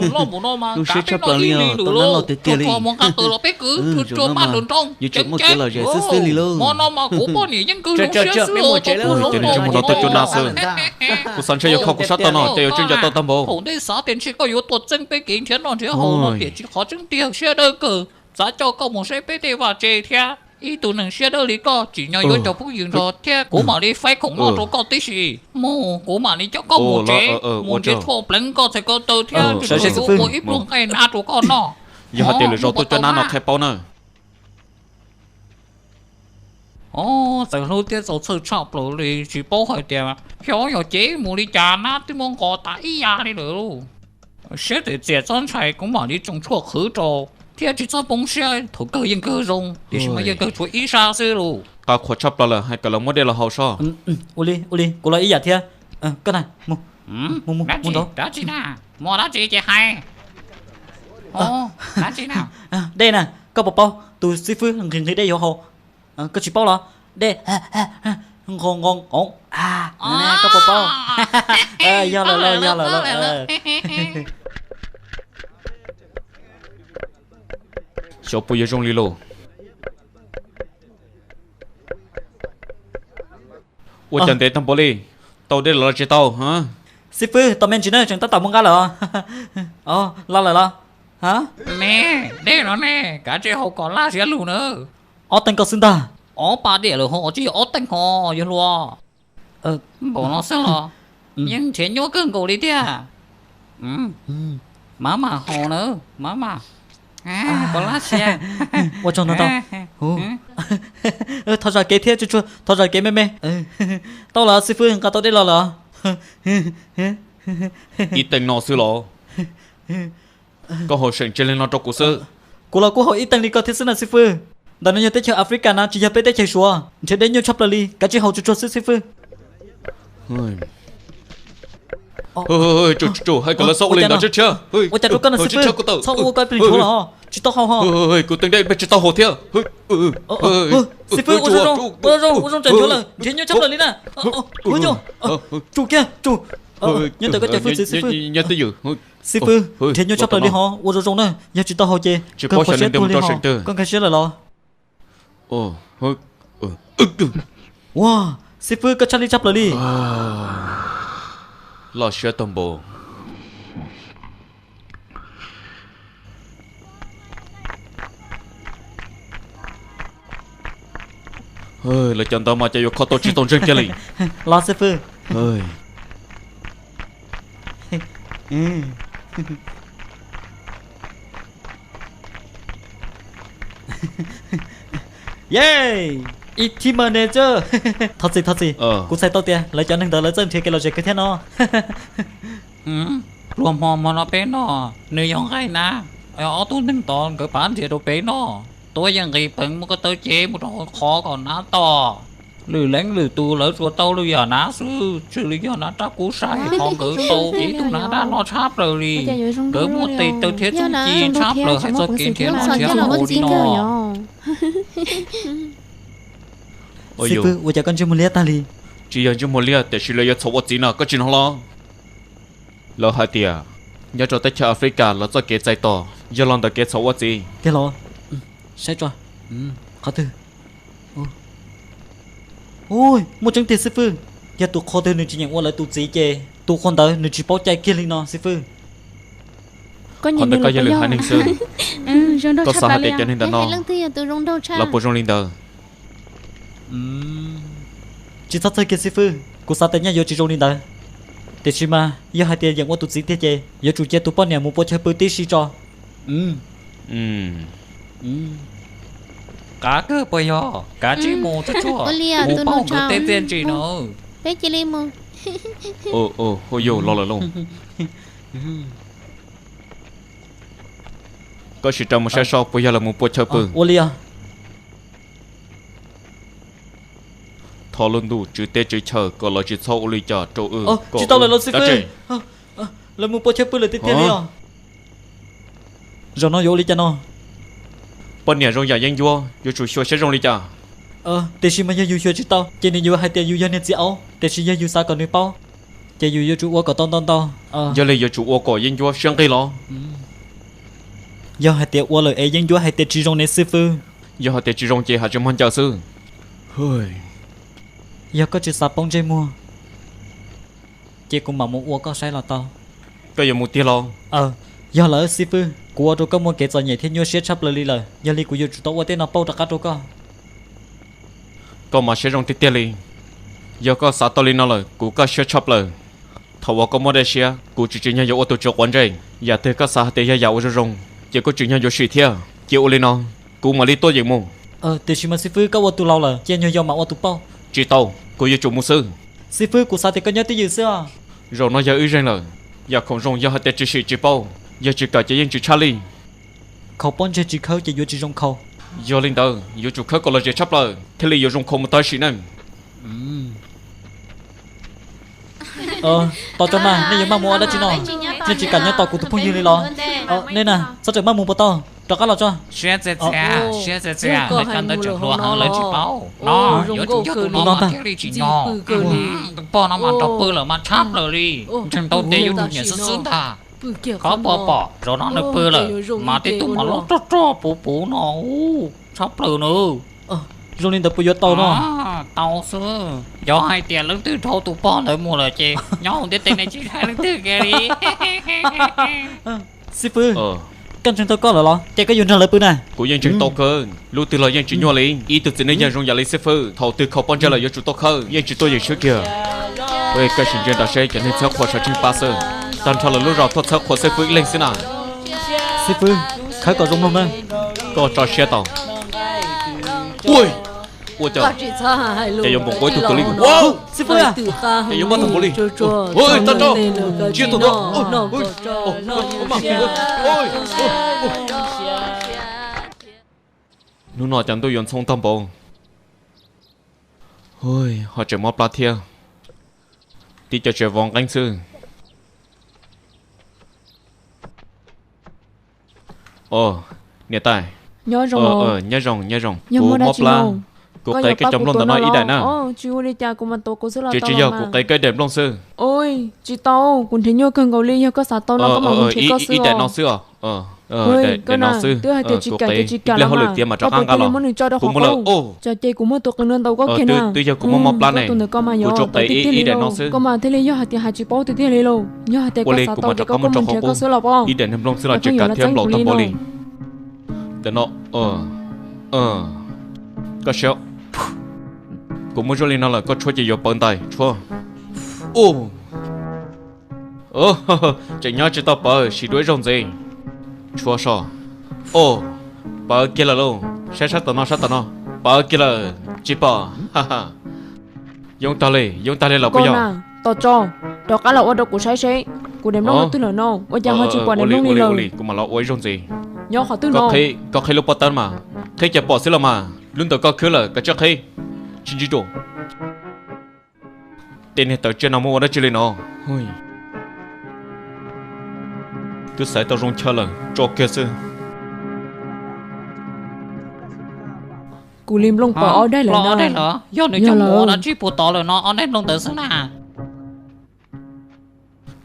Loj mus no mas zoo siab tshaj plaws li os, tau nab loj tiag tiag li. Mus nqa qws los peb kwv, tsuas maj nroos nroos, yuav tsum muaj kev lom zem xwb xwb li lauj. Hmo no mas kuv poj niam yeej kawg zoo siab xwb os, tau kuv zoo siab. Kuv xav ntshe yog qhov kuv saib tau no ces yuav tsum nco tau tag npaum. Thaum ntej xav tias ntshe koj yuav tuaj txeeb peb kev nrhiav noj nrhiav haus no tiam sis qhov tseeb tiag siab dawb kawg, xav coj koj mus saib peb tej vaj tse thiab. Ib tug neeg siab dawb li koj tsim nyog yuav cov phooj ywg nrog thiab kuv mam li faib khoom noj rau koj tib si. Mus, kuv mam li coj koj mus tsev, mus nrhiav tshuaj pleev koj txhais ko taw thiab ua ib pluag nqaij nab rau koj noj. Yog hais tias lwm zaus tuaj coj nab no qhia paub na. Txawm hlub thiab txaus txhawj tshaj plaws li, tsis paub hais tias xyov yog cev mus li cas nab twb muab nqos tas ib yam li lawm. Siab txias txias txhob ntshai, kuv mam li tsoos tshuaj qhwv rau thiab tsis txhob poob siab, thaum kawg yeej kawg zoo tiam sis mas yeej kawg tshuav ib sab xwb lauj. Qab qhuas tshaj plaws lawm, hais kom lawv muab dej los haus soj. Ua li, ua li, kuv los ib yam thiab. Koj na, mus, mus, mus, mus nraud. Dab tsi na? Muaj dab tsi ces hais. Dab tsi na? Dej na, koj puas paub tus xib fwb nqhis nqhis dej yuav haus? Koj tsis paub los? Dej nqos nqos nqos. Koj puas paub? Yog lawm lauj, yog lawm lauj. Xyov puas yuav zoo li lauj. Ua cas ntev tag npaum li, tau dej los los tsis tau? Xib fwb, tau me ntsis na, tseem tab tom mus nqa lawm. Los lawm los? Me, dej no ne, kav tsij haus kom laj siab lug na. Ob teev ko xwb ntag. Ob pab diam lawm ho, tsis yog ob teev ho, yog luag. Npaum no xwb los yeej nrhiav nyuaj kawg nkaus li tiag. Maj mam haus na, maj mam. Kom laj siab. Ua tsaug ntau ntau. Thov zam kev thiab, tsuag tsuag thov zam kev me me. Tau lawm xib fwb, nqa tau dej los lawm. Ib teev no xwb los? Koj haus seem tseg li no rau kuv xwb. Kuv los kuj haus ib teev li koj thiab xwb na xib fwb. Ntawm no yog teb chaws Africa na, tsis yog peb teb chaws Suav. Nrhiav dej nyuaj tshaj plaws li, kav tsij haus tsuag tsuag xwb xib fwb. Tsum tsum hais kom lawv txhob ua li ntawd tshiab tshiab. Ua cas rau koj no xib fwb? Txhob ua koj plig ntsuav los, tsis tau haus ho. Kuv teev dej peb tsis tau haus thiab. Xib fwb, ua zoo zoo, ua zoo zoo, ua zoo tsam ntsuav lawm, nrhiav nyuaj tshaj plaws li na. Tsum kiag, tsum. Nyob ntawm koj cov hwj txwv xib fwb. Xib fwb, nrhiav nyuaj tshaj plaws li ho, ua zoo zoo na, yog tsis tau haus ces kawg pov siab tuag li ho. Koj nkag siab lawm los? Ua, xib fwb, koj tshaj lij tshaj plaws li. Loj siab tag npaum. Lawv cov ntawd mas cas yuav kho tau tsis tau ntseeg kiag li. Los xib fwb. Ye, ib thib mas ne tsawb. Thov txim, thov txim. Kuv txhais tau tias lawv cov neeg ntawd lawv txawj nrhiav kev lom zem kawg thiab no. Pluag hmo hmo no peb noj, nws yog nqaij na, ob tug neeg tod nkawd pab nrhiav rau peb noj. Tuab yeej nqis peev muab ko taw cev mus rau hauv qhov kom nab tom. Lwm leej lwm tus lawv tsuas tau lwm yam nab xwb, tshwj li yog nab rab kub sai ho nkawd tau ib tug nab daj loj tshaj plaws li. Nkawd muaj tes taw thiab txuj ci tshaj plaws hais txog kev nrhiav noj nrhiav haus li no. Xib fwb, ua cas koj ntsej muag liab tag li? Tsis yog ntsej muag liab tiam sis lawv yuav txhaum ua txiv no, koj tsis hnov los? Lawv hais tias nyob rau teb chaws Africa lawv txoj kev txais tos yog los ntawm kev txhaum ua txiv. Tiag los? Saib tso. Qhov twg? Ui, muaj tseeb tiag xib fwb. Yog tus qhua twg nws tsis nyeem ua lawv tus txiv ces tus qhua ntawd nws tsis paub cai kiag li no xib fwb. Qhov ntawd koj yog lwm haiv neeg xwb. Koj xav hais tias cov neeg ntawm no lawv puas zoo li ntawd? Tsis txhob txhawj kiag xib fwb, kuv xav tias nyaj yuav tsis zoo li ntawd. Tiam sis mas yog hais tias yeem ua tus txiv tiag ces yuav tsum cia tus poj niam mus pua chaw pw tib si tso. Qab kawg puas yog? Kav tsij mus tsuag tsuag, mus paub nkawd tej txiaj ntsig no. Peb cia li mus. Hu yus los lawm lauj. Koj sim rov mus saib seb puas yog lawv mus pua chaw pw. Ua li os. Thov lub ntuj tswv teb tswv chaw kom lawv tsis txhob ua li cas rau wb. Tsis tau lawm los xib fwb. Lawv mus pua chaw pw lawm tiag tiag li os. Zaum no yuav ua li cas no? Poj niam zoo yam yeeb ncuab, yuav tsum xyuas saib zoo li cas. Tiam sis mas yog yus xyuas tsis tau ces nws yuav hais tias yus yog niag txiv aub, tiam sis yog yus xav kom nws paub Ces yus yuav tsum ua kom tau ntau ntau. Yog li yuav tsum ua kom yeeb ncuab siab nqig los? Yog hais tias ua lawm es yeeb ncuab hais tias tsis zoo ne xib fwb? Yog hais tias tsis zoo ces hais tsis mag ncaws xwb. Yog koj tsis xav poob ntsej muag, ces kuv mam mus ua koj saib los tau. Koj yuav mus tiag los? Yog lawm xib fwb, kuv ua rau koj muaj kev txom nyem thiab nyuaj siab tshaj plaws li lawm, yog li kuv yuav tsum tau ua tej no pauj rov qab rau koj. Koj mas siab zoo tiag tiag li. Yog koj xav tau li no lawm, kuv kaj siab tshaj plaws. Thaum uas koj muaj dej siab, kuv tsis tsim nyog yuav ua tus tswv quav ntsej. Yam twg koj xav hais tias yog yam uas zoo zoo, ces kuv tsim nyog yuav sim thiab. Cia ua li no, kuv mam li tuaj yeem mus. Tiam sis mas xib fwb, koj ua tus laus lawm, cia nyuag yau mam ua tus pauj. Tsis tau, kuv yuav tsum mus xwb. Xib fwb, kuv xav tias koj nyob twj ywm xwb os. Zaum no yog wb zeeg lawm, yam khoom zoo yog hais tias tsis sim tsis pauj, yog tsis kawm ces yeej tsis tshaj li. Khaus pob ntseg tsis khawb ces yuav tsis zoo khaus. Yog li ntawd yuav tsum khawb kom lom zem tshaj plaws thiaj li yuav zoo khaus mus tag sim neej. Tos tso mas, nej yuav maj mus ua dab tsi no? Nej tsis kam nyob tos kuv tus phooj ywg li los? Nej na, txhob txawm maj mus puas tau? Rov qab los tso. Siab txias txias, siab txias txias, lawv cov ntawd tseem hluas heev lawv tsis paub no. Yuav tsum yog tus no mas thiaj li tsim nyog. Tus pog no mas nrog pw lawm mas tshaj plaws li, ntseeg tau tias yog tus nyiam xwb xwb ntag. Koj puas pom, zaum no nws pw lawm mas tej tug mas loj rog rog puv puv no, tshaj plaws na. Zoo li ntawd puas yuav tau no? Tau xwb, yog hais tias leej twg dhau tus pog ntawd mus lawm ces nyob hauv ntiaj teb no tsis hais leej twg kiag li. Xib fwb, koj ntseeg tau koj lawm los? Ces koj yuav nrog lawv pw na. Kuv yeej ntseeg tau kawg, lub twg los yeej tsis nyuaj li. Ib tug txiv neej yog zoo yam li xib fwb, thaum twg khaus pob ntseg lawm yuav tsum tau khawb, yeej tsis tuaj yeem swb kiag. Koj sim ntsia nram seb cov neeg txhawb qhua sawv tsees pab xwb. Tag nrho lawv lub zos tuaj txhawb qhua xib fwb ib leeg xwb na. Xib fwb, khawb kom zoo mloog na. Koj tso siab tau. Ua cas yuav npaum nqua ib tug twg li? Xib fwb, ces yuav npaj tag npaum li. Tag nrho, tsiab tag nrho. Hnub no cov ntuj yuav ntxhoo tag npaum. Ho tseem mob plab thiab. Tib co tsev vov nqeeb xwb. Niam tais, nyob zoo, nyob zoo. Kuv mob plab, kuv qev koj cov nplooj ntawm no ib daim na. Tsis ua li cas, kuv mas tuav kuv xwb los tau. Tsis yog, kuv qev koj ib daim nplooj xwb. Tsis tau, kuv nrhiav nyuaj kawg nkaus li, yog koj xav tau no koj mam mus nrhiav koj xwb. Ib daim no xwb os. Koj no twb hais tias tsis kam ces tsis kam los mas, koj puas thiaj li muab nws tso rau qhov qub? Tsam ces kuv muaj tus qev no ntau koj kiag na. Twb yog kuv muaj mob plab ne, tus ntawm koj mas yuav tsis kam tiag tiag li lauj, koj mas thiaj li yog hais tias hais tsis paub tiag tiag li lauj. Yog hais tias koj xav tau ces koj kuj mus nrhiav koj xwb los pom. Ib daim nplooj xwb los tsis kam thiab, nplaum tag npaum li. Ntawm no, koj siab. Kuv muab zuaj li no lawm koj tshuab ces yuav pawv ntais tshuab. Tseem nyob tsis tau pawv, siv dua ib zaug ntxiv. Tshuab so. Pawv kiag lawm lauj, saib sab tom no, sab tom no. Pawv kiag lawm, tsis pom. Yoob tag li, yoob tag li los puas yog? Tos tso, rov qab los ua rau kuv saib seb, kuv daim nplooj twg lawm no, ua cas ho tsis pom daim nplooj li lawm. Kuv mam los ua ib zaug ntxiv. Nyob qhov twg no? Koj qhib lub pob tawb mas, qhib ces pom xwb los mas, lub ntawm koj khwb lawm koj tsis qhib, tsis ntsib dua. Tej niag tawv tsiaj no muaj ua dab tsi li no? Twb xaiv tau zoo chaw lawm tso kiag xwb. Kuv li nplooj pom ob daim lawm no. Yog nws coj mus ua dab tsi puas tod lawm no, ob daim nplooj ntawd xwb na.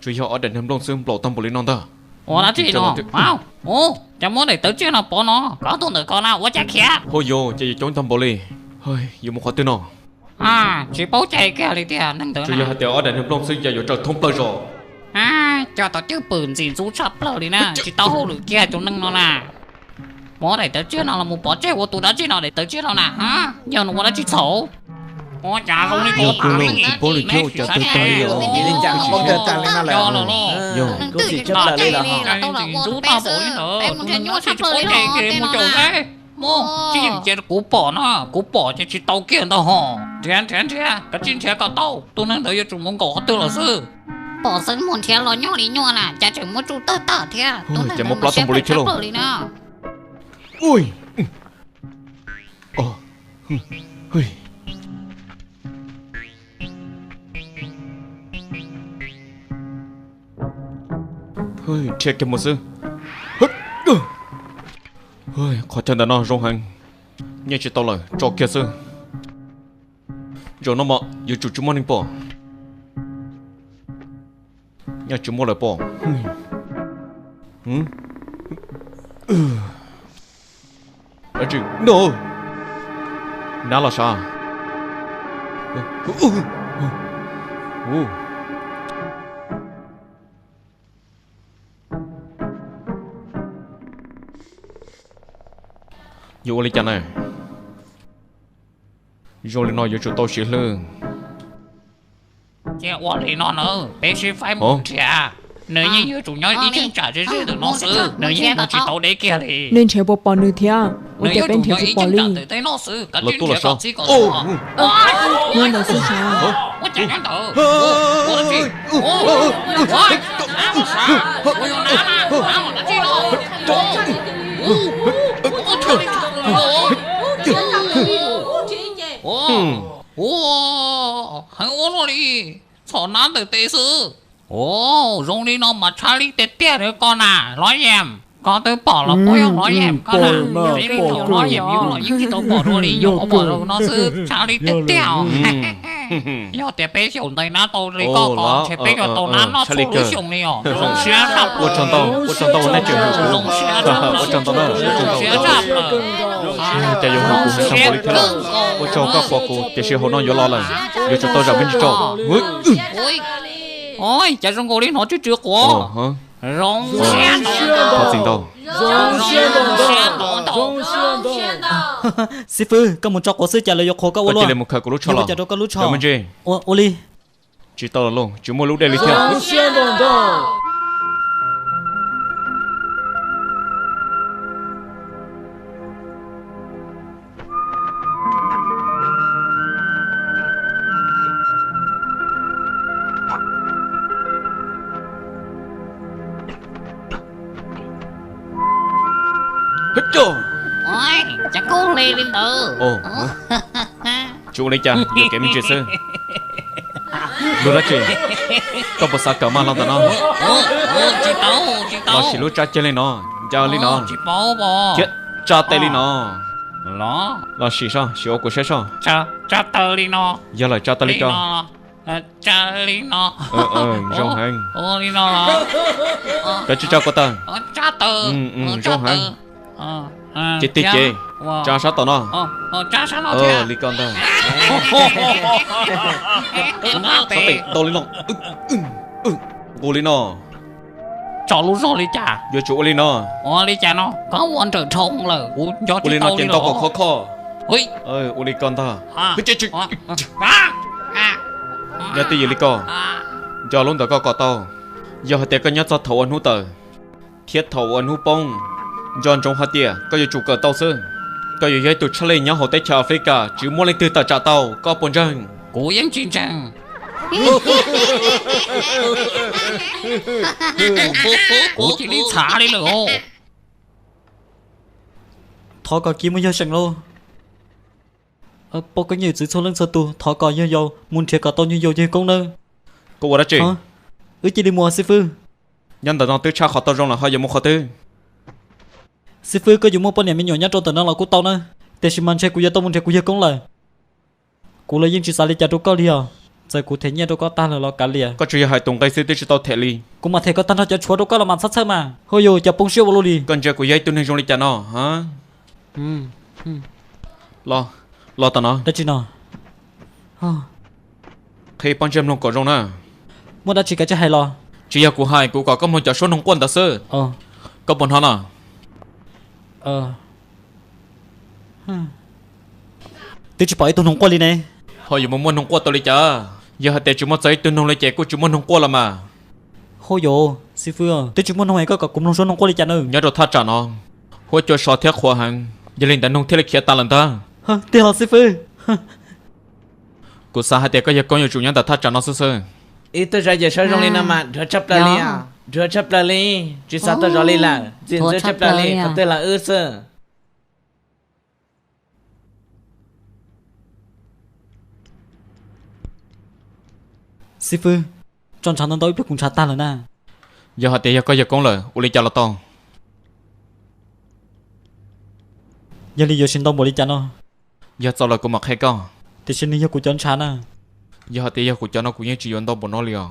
Tsuas yog ob daim niag nplooj xwb, nplaum tag npaum li no ntag. Ua dab tsi no? Cas muab daim tawv tsiaj no pov no, koj tus ntawm koj na ua cas khiav? Hauj yus, cas yuav coob tag npaum li. Yuav mus qhov twg no? Tsis paub cai kiag li tiag neeg ntawd. Tsuas yog hais tias ob daim niag nplooj xwb cas yuav raws thoob plaws zos. Cov tom cwj pwm ntxim ntxub tshaj plaws li na, tsis tau hauj lwm kiag tus neeg no na. Muab daim tawv tsiaj no los mus pov tseg ua tus dab tsi no daim tawv tsiaj no na? Yog nws ua dab tsi txhaum? Ua cas zoo li tsis paub li thiab, ua cas tawg tag li os. Ntxub tag npaum li ntawd, tus neeg no tsis paub cai kiag, mus caum saib. Mus, tsis yeem cia kuv pom no, kuv pom ces tsis tau kiag ntag ho. Nrhiav nrhiav nrhiav, kav tsij nrhiav kom tau, tus neeg ntawd yuav tsum mus nkaum qhov twg lawm xwb. Pom xwb mus nrhiav los nyuaj li nyuaj na, cas tseem muab tsuj tawg tag thiab. Tus neeg ntawd mas siab phem tshaj plaws li na. Nrhiav kiag mus xwb. Qhov chaw ntawm no zoo heev, nyiaj tsis tau lawm tso kiag xwb. Zaum no mas yuav tsum tsis muaj neeg pom. Nyob tsis muaj lawm pob. Dab tsi no? Nab los sav. Yuav ua li cas na? Zoo li no yuav tsum tau siv hlwb. Cia ua li no na, peb sib faib mus nrhiav. Nws yeej yuav tsum nyob ib cheeb tsam ze ze ntawm no xwb, nws yeej mus tsis tau deb kiag li. Nej nrhiav puas pom nws thiab? Ua cas peb nrhiav tsis pom li? Los tuaj los sav. Nyob ntawd xwb sav. Ua, heev ua luaj li, txhom nab ntawm tes xwb. Ua, zoo li no mas tshaj lij tiag tiag li koj na, hlob Yam. Koj twb pom los puas yog hlob Yam koj na? Peb li no hlob Yam yus los yeej tsis tau pom dua li, yus pom pom no xwb, tshaj lij tiag tiag os. Yog tias peb xyaum ntais nab tau li koj ko ntshe peb yuav tau nab noj txhua lub xyoo li os. Zoo siab tshaj plaws. Ua tsaug ntau, ua tsaug ntau nej tseem hwm kuv. Ua tsaug ntau na, ua tsaug ntau. Cas yuav hwm kuv heev tag npaum li thiab los? Ua tsaug koj qhuas kuv, tiam sis hauv no yuav los lawm, yuav tsum tau zam me ntsis tso. Ua, cas zoo nkaus li hnov tsw tsw quav. Zoo siab ntau. Thov txim ntau. Xib fwb, koj mus tso quav xwb cas lawv yuav qhuas koj ua luaj? Koj cia li mus khaws kuv lub tsho los. Cas rau koj lub tsho? Ua li. Tsis tau los lauj, tsis muaj lub dej li thiab. Cas kub hli li ntawd? Tsis ua li cas, yuam kev me ntsis xwb. Lub dab tsi? Koj puas xav kawm maj hlo ntawm no? Los sim lub tsab ceg li no, ncaws li no thiab tsa tes li no. Los sim soj, sim ua kuv saib soj. Yog lawm, tsa taw li ko. Zoo heev. Koj tsis tsa kuv taw. Zoo heev. Ces tig ces tsa sab tom no. Li ko ntag. Tau li no. Nqus li no. Tso lub zog li cas? Yuav tsum ua li no. Ua li cas no? Koj ua nrawm dhau lawm, kuv nco tsis tau li no. Ua li no ces ntau kom khov kho. Ua li ko ntag. Nyob twj ywm li ko. Nco lub ntawm koj kom tau. Yog hais tias koj nyob txog thaum ua hnub tawm thiab thaum ua hnub poob, nco ntsoov hais tias koj yuav tsum kawm tau xwb. Koj yuav yog ib tug tshaj lij nyob hauv teb chaws Africa, tsis muaj leej twg tawm tsam tau, koj puas ntseeg? Kuv yeej tsis ntseeg. Kuv cia li txhav li lawm os. Thov kom kiv mus yog seem lauj. Poj koob yawm txwv txhua leej txhua tus, thov kom yog yau mus nrhiav kom tau yog yau yawg koob nawb. Koj ua dab tsi? Wb cia li mus xib fwb. Nyob ntawm no twb tshaj qhov tau zoo lawm ho yuav mus qhov twg? Xib fwb, koj yuav muaj poj niam me nyuam nyob rau ntawm no los kuj tau na, tiam sis mas ntshe kuv yuav tau mus nrhiav kuv yawg koob lawm. Kuv los yeej tsis xav li cas rau koj li os, txawm kuv them nyiaj rau koj tag lawm los kav liam. Koj tsuas yog hais tus nqi xwb twb tsis tau them li. Kuv mam them kom tag nrho cov tshuav rau koj los mam txhob txhawj mas. Huj yus, cov poob siab ua luaj li. Koj ntsia kuv yog ib tug neeg zoo li cas no? Los, los tom no. Dab tsi no? Qhib pob ntseg mloog kom zoo na. Muaj dab tsi kav tsij hais los. Tsis yog kuv hais, kuv kom koj mloog cov suab noog quaj ntawd xwb. Koj puas hnov no? Twb tsis pom ib tug noog quaj li ne. Ho yuav mus muaj noog quaj tau li cas? Yog hais tias tsis muaj txog ib tug noog li ces kuj tsis muaj noog quaj los mas. Huj yus, xib fwb, twb tsis muaj noog es koj kom kuv mloog suab noog quaj li cas na? Nyob rau thaj tsam no, huab cua so thiab qhuav heev, yog li ntawd noog thiaj li khiav tas lawm ntag. Tiag los xib fwb? Kuv xav hais tias koj yawg koob yuav tsum nyob ntawm thaj tsam no xwb xwb. Ib tug zaj yawm saub zoo li no mas dhuav tshaj plaws li, dhuav tshaj plaws li, tsis xav tuaj zov li lawm, ntxim ntxub tshaj plaws li, qhov twg los wb xwb. Xib fwb, tso ntshav ntau ntau ib pliag kuv ntshav tag lawm na. Yog hais tias yog koj yawg koob lawm ua li cas los tau? Yog li yuav siv ntau npaum li cas no? Yog txaus lawm kuv mam qhia koj. Tiam sis nws yog kuv cov ntshav na. Yog hais tias yog kuv cov no kuv yeej tsis yuav ntau npaum no li os.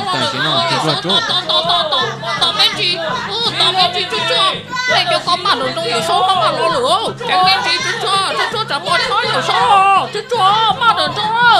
Tsuag Tsuag, tos me ntsis, tos me ntsis Tsuag Tsuag. Nej cov koj maj nroos nroos Yawm Saub, maj maj los lawm, tseev me ntsis Tsuag Tsuag, Tsuag Tsuag tsam pom tshab Yawm Saub, Tsuag Tsuag maj nroos nroos.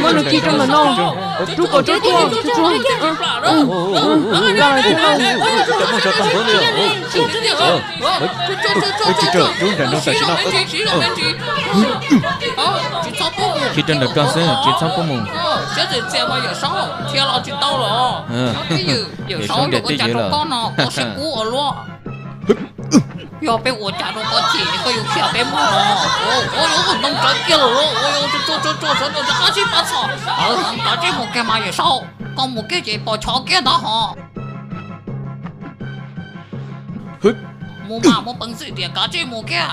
Muab nws khi rau ntawm no. Rub kom rub tuaj, rub tuaj. Tsis rub, rub nram nroog tam sim no. Khi rau nram nroog xwb, tsis txhob pub mus. Yawm Saub ntiam teb yev lawm. Yog peb ua cas rau koj chim koj yuav khiav peb mus no? Ua ntoo rawv kiag lawm, ua tsuag tsuag sawv daws rov qab sib pab txhom. Kav tsij mus kiag mas Yawm Saub, koj mus kiag ces pos chov kiag ntag hos. Mus mas muaj peev xwm tias kav tsij mus kiag.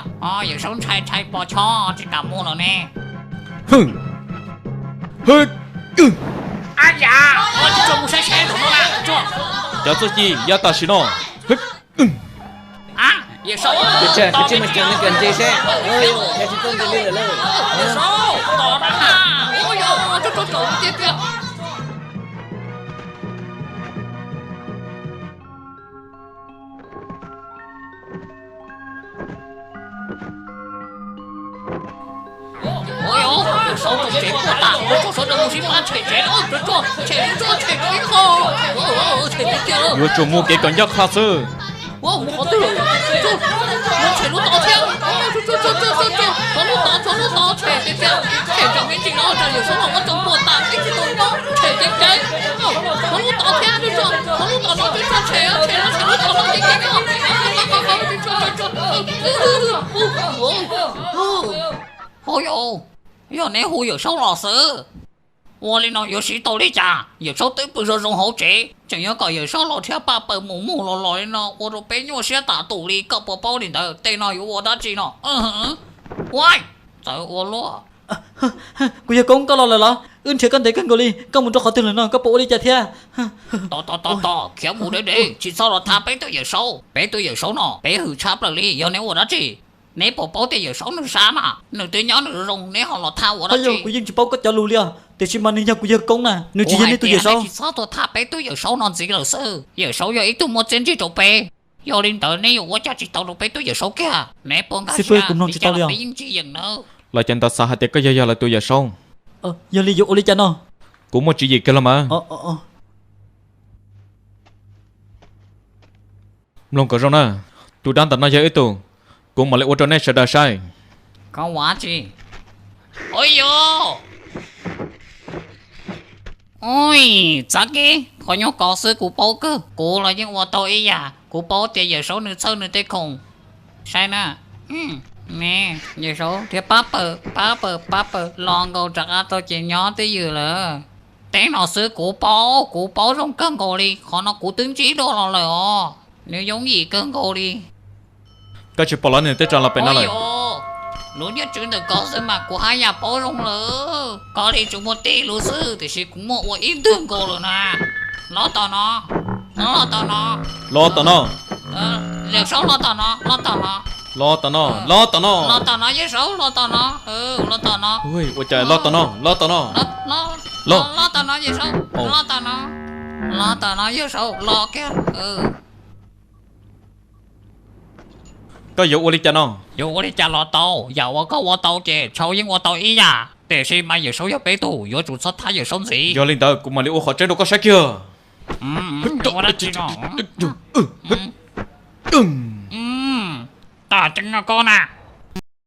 Yawm Saub ntshai ntshai pos chov tsis kam mus lawm ne. Ab yam, tsis tshua mus saib seb tus no na. Cov txuj ci yav tam sim no. Yawm Saub, tos ntses seb. Yawm Saub, tos na. Ua yog tsuag tsuag tiag tiag. Ua yog, Yawm Saub rooj tsev puas tas, tsuag tsuag sawv daws mus sib pab tshem tsev, tsuag tsuag tshem, tsuag tshem rau ib qho. Tshem tiag tiag. Yuav tsum mus kev kom ncaj qha xwb. Mus qhov twg? Mus tshem lub tod thiab. Tshuav lub tod, tshuav lub tod tshem tiag tiag. Tshem tseem me ntsis no tsam Yawm Saub los muab tso puas tas ib tsis tau nyob, tshem ceev ceev. Tshuav lub tod thiab, tshuav lub tod no tshem, tshem, tshem lub tod no ceev ceev. Ua yog, yog neb hu Yawm Saub los xwb. Ua li no yuav siv tau li cas? Yawm Saub twb pw zoo zoo hauv tsev, tseem yuav kom Yawm Saub los thiab paj paws mus mus los los li no ua rau peb nyuaj siab tas tus li. Koj puas paub li ntawd? Tej no yuav ua dab tsi no? Ua, txawv ua luaj. Kuv yawg koob, koj los lawm los? Wb nrhiav koj ntev kawg nkaus li, koj mus rau qhov twg lawm no? Koj puas ua li cas thiab? Tos tos tos, khiav mus deb deb, tsis txhob los thab peb tus Yawm Saub. Peb tus Yawm Saub no peb hwm tshaj plaws li. Yog neb ua dab tsi? Neb puas paub tias Yawm Saub nws sab mas, nws twb nyob nws zoo, neb ho los thab ua dab tsi? Kuv yeej tsis paub koj cov lus li os, tiam sis mas nws yog kuv yawg koob na, nws tsis yog nej tus Yawm Saub. Tsis txhob tuaj thab peb tug Yawm Saub no ntxiv lawm xwb. Yawm Saub yog ib tug muaj txiaj ntsig rau peb, yog li ntawd neb yuav ua cas tsis tau rau peb tug Yawm Saub kiag? Neb puas nkag siab? Peb yeej tsis yeem nawb. Los cov ntawd xav hais tias koj yog yog lawv tus Yawm Saub. Yog li yuav ua li cas no? Kuv muaj tswv yim kiag los mas. Mloog kom zoo na, tus dab ntawm no yog ib tug, kuv mam li ua rau nej sawv daws saib. Koj ua dab tsi? Ua yog, ui, txav kiv, qhov nyuag kov xwb kuv paub kawg. Kuv los yeej ua tau ib yam, kuv paub tias Yawm Saub nws txhawj nws tej khoom. Saib na, ne, Yawm Saub thiab pab pawg, pab pawg, pab pawg los nkaus rov qab tau ces nyob twj ywm lawm. Tej no xwb kuv paub, kuv paub zoo kawg nkaus li, qhov no kuv twb ntsib dua los lawm os. Nws yooj yim kawg nkaus li. Koj tsis pom los nws twb tsa los pem no lawm. Lub niag tswv ntawm koj xwb mas kuv haj yam paub zoo lawm. Koj li tsuas muaj tib lub xwb tiam sis kuv muaj ua ib ntwg nkaus lawm na. Los tom no, los tom no. Los tom no. Yawm Saub los tom no, los tom no. Los tom no, los tom no. Los tom no Yawm Saub, los tom no, los tom no. Ua cas los tom no, los tom no. Los, los tom no Yawm Saub, los tom no. Los tom no Yawm Saub, los kiag. Koj yuav ua li cas no? Yuav ua li cas los tau, yam uas koj ua tau ces Saub yeej ua tau ib yam. Tiam sis mas Yawm Saub yog peb tug, yuav tsum txhob thab Yawm Saub ntxiv. Yog li ntawd kuv mam li ua qhov tseeb rau koj saib kiag. Tam tseeb no koj na.